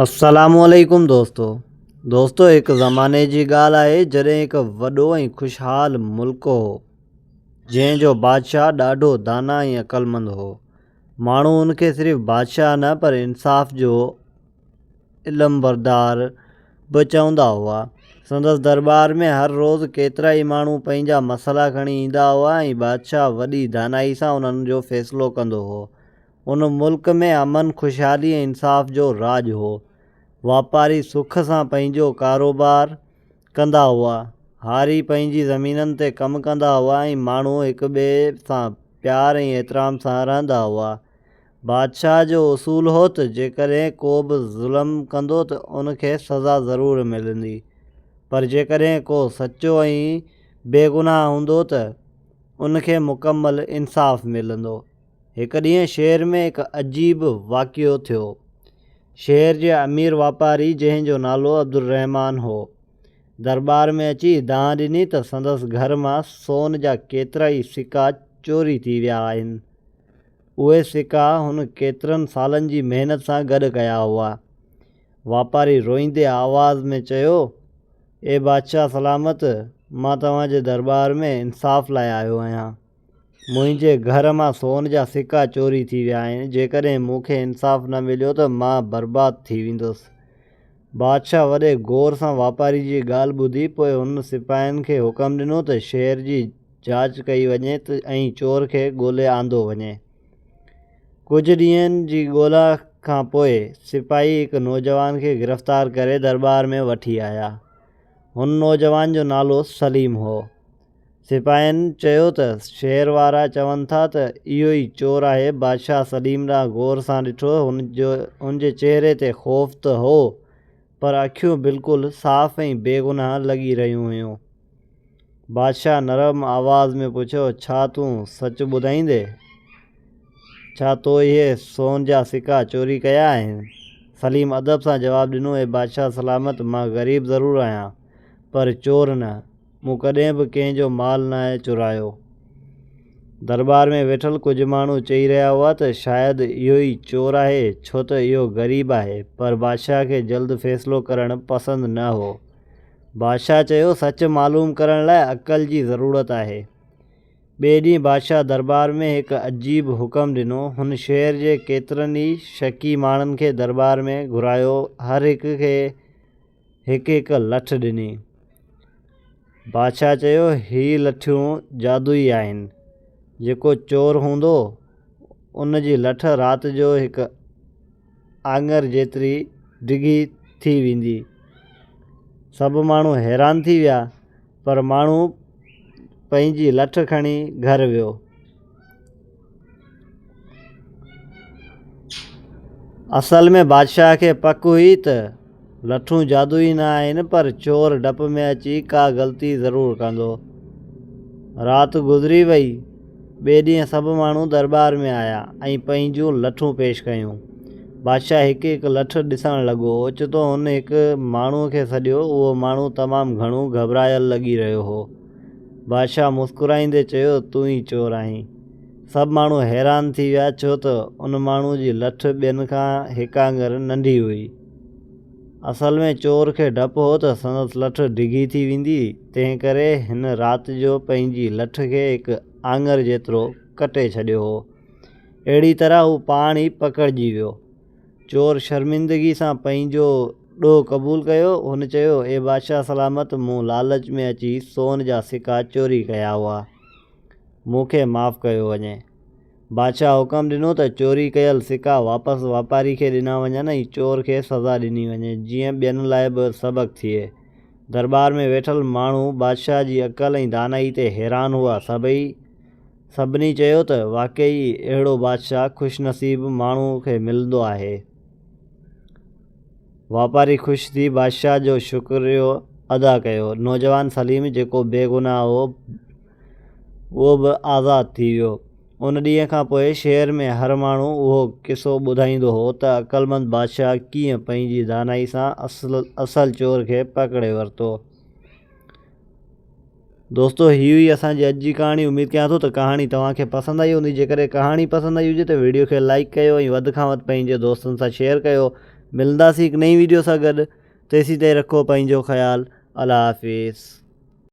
السلام عليڪم دوستو دوستو هڪ زماني جي ڳالهه آهي جڏهن هڪ وڏو ۽ خوشحال ملڪ هو جنهن جو بادشاهه ڏاڍو دانا ۽ عقلمند هو ماڻهو ان کي صرف بادشاهه نه پر انصاف جو علم بردار به چوندا هئا سندس درٻار ۾ هر روز ڪيترائي ماڻهو پنهنجا مسئلا کڻي ايندا هئا ۽ بادشاهه وڏي دانائي سان انهن جو فيصلو ڪندو هو ان ملڪ ۾ امن، خوشحالي ۽ انصاف جو راڄ هو. واپاري سک سان پنهنجو ڪاروبار ڪندا هئا. هاري پنهنجي زمينن تي ڪم ڪندا هئا ۽ ماڻهو هڪ ٻئي سان پيار ۽ احترام سان رهندا هئا. بادشاهه جو اصول هو ته جيڪڏهن ڪو به ظلم ڪندو ته ان کي سزا ضرور ملندي، پر جيڪڏهن ڪو سچو ۽ بيگناهه هوندو ته ان کي مڪمل انصاف ملندو. هڪ ڏينهن شهر ۾ هڪ عجيب واقعو ٿيو. شهر جي امير واپاري جنهن جو نالو عبدالرحمان هو، درٻار ۾ اچي دانهن ڏني ته سندس گهر مان سون جا ڪيترائي سڪا چوري ٿي ويا آهن. اهي سڪا هن ڪيترن سالن جي محنت سان گڏ ڪيا هئا. واپاري روئيندي آواز ۾ چيو، اي بادشاهه سلامت! مان توهان جي درٻار ۾ انصاف لاء آيو آهيان. منهنجي گهر مان سون جا سڪا چوري ٿي ويا آهن، جيڪڏهن مون کي انصاف نه مليو ته مان برباد ٿي ويندس. بادشاهه وڏي غور سان واپاري جي ڳالهه ٻڌي، پوء هن سپاهين کي حڪم ڏنو ته شهر جي جاچ ڪئي وڃي ۽ چور کي ڳولي آندو وڃي. ڪجهه ڏينهن جي ڳولا کان پوء سپاهي هڪ نوجوان کي گرفتار ڪري درٻار ۾ وٺي آيا. هن نوجوان جو نالو سليم هو. سپاهين چيو ته شهر وارا چون ٿا ته اهو ئي چور آهي. بادشاهه سليم ڏانهن غور سان ڏٺو. هن جي چهري تي خوف ته هو پر اکيون بلڪل صاف ۽ بيگناهه لڳي رهيون هيون. بادشاهه نرم آواز ۾ پڇيو، ڇا تون سچ ٻڌائيندين؟ ڇا تو اهي سون جا سڪا چوري ڪيا آهن؟ سليم ادب سان جواب ڏنو، اي بادشاهه سلامت، مان غريب ضرور آهيان پر چور نه. مون ڪڏهن به ڪنهن جو مال ناهي چورايو. درٻار ۾ ويٺل ڪجهه ماڻهو چئي رهيا هئا ته شايد اهو ئي چور آهي ڇو ته اهو غريب آهي پر بادشاهه کي جلد فيصلو ڪرڻ پسند نه هو. بادشاهه چيو سچ معلوم ڪرڻ لاء عقل جي ضرورت آهي. ٻئي ڏينهن بادشاهه درٻار ۾ هڪ عجيب حڪم ڏنو. هن شهر جي ڪيترن ئي شڪي ماڻهن کي درٻار ۾ گهرايو هر هڪ کي هڪ هڪ لٺ ڏني. بادشاهه چيو، هي لٺيون جادوئي آهن. جيڪو چور هوندو، ان جي لٺ رات جو هڪ آڱر جيتري ڊگهي ٿي ويندي. سڀ ماڻهو حيران ٿي ويا، پر ماڻهو پنهنجي لٺ کڻي گهر ويو. اصل ۾ بادشاهه کي پڪ هئي ته لٺون جادوئي نه آهن پر چور ڊپ ۾ اچي ڪا غلطي ضرور ڪندو. رات گذري وئي. ٻئي ڏينهن سڀ ماڻهو درٻار ۾ آيا ۽ پنهنجون لٺون پيش ڪيون. بادشاهه هڪ هڪ لٺ ڏسڻ لڳو. اوچتو هن هڪ ماڻهوء کي سڏيو. اهو ماڻهو تمام گهڻو گهٻرايل لڳي رهيو هو. بادشاهه مسڪرائيندي چيو، تون ئي چور آهين. سڀ ماڻهو حيران ٿي ويا ڇو ته ان ماڻهوء جي لٺ ٻين کان هڪ آڱر ننڍي هئي. اصل ۾ چور کي ڊپ هو ته سندس لٺ ڊگهي ٿي ويندي، تنهنڪري هن رات جو پنهنجي لٺ کي هڪ آڱر جيترو ڪٽي ڇڏيو هو. اهڙي طرح هو پاڻ ئي پڪڙجي ويو. چور شرمندگي سان پنهنجو ڏوهه قبول ڪيو. هن چيو، اي بادشاهه سلامت! مون لالچ ۾ اچي سون جا سڪا چوري ڪيا هئا. مون کي معاف ڪيو وڃي. بادشاهه حڪم ڏنو ته چوري ڪيل سڪا واپس واپاري کي ڏنا وڃن ۽ چور کي سزا ڏني وڃي، جيئن ٻين لاء به سبق ٿئي. درٻار ۾ ويٺل ماڻهو بادشاهه جي عقل ۽ دانائي تي حيران هئا. سڀئي سڀني چيو ته واقعي اهڙو بادشاهه خوش نصيب ماڻهو کي ملندو آهي. واپاري خوش ٿي بادشاهه جو شڪريو ادا ڪيو. نوجوان سليم جيڪو بيگناهه هو، اهو به آزاد ٿي ويو. ان ڏينهن کان پوء شهر ۾ هر ماڻهو اهو قصو ٻڌائيندو هو ته عقلمند بادشاهه ڪيئن پنهنجي دانائي سان اصل چور کي پڪڙي ورتو. دوستو هي هئي اسان جي اڄ جي ڪهاڻي اميد ڪيان ٿو ته ڪهاڻي توهان کي پسند آئي هوندي جيڪڏهن ڪهاڻي پسند آئي هجي ته ويڊيو کي لائيڪ ڪيو ۽ وڌ کان وڌ پنهنجي دوستن سان شيئر ڪيو. ملنداسين هڪ نئين ويڊيو سان گڏ، تيسين تائين رکو پنهنجو خيال. الله حافظ.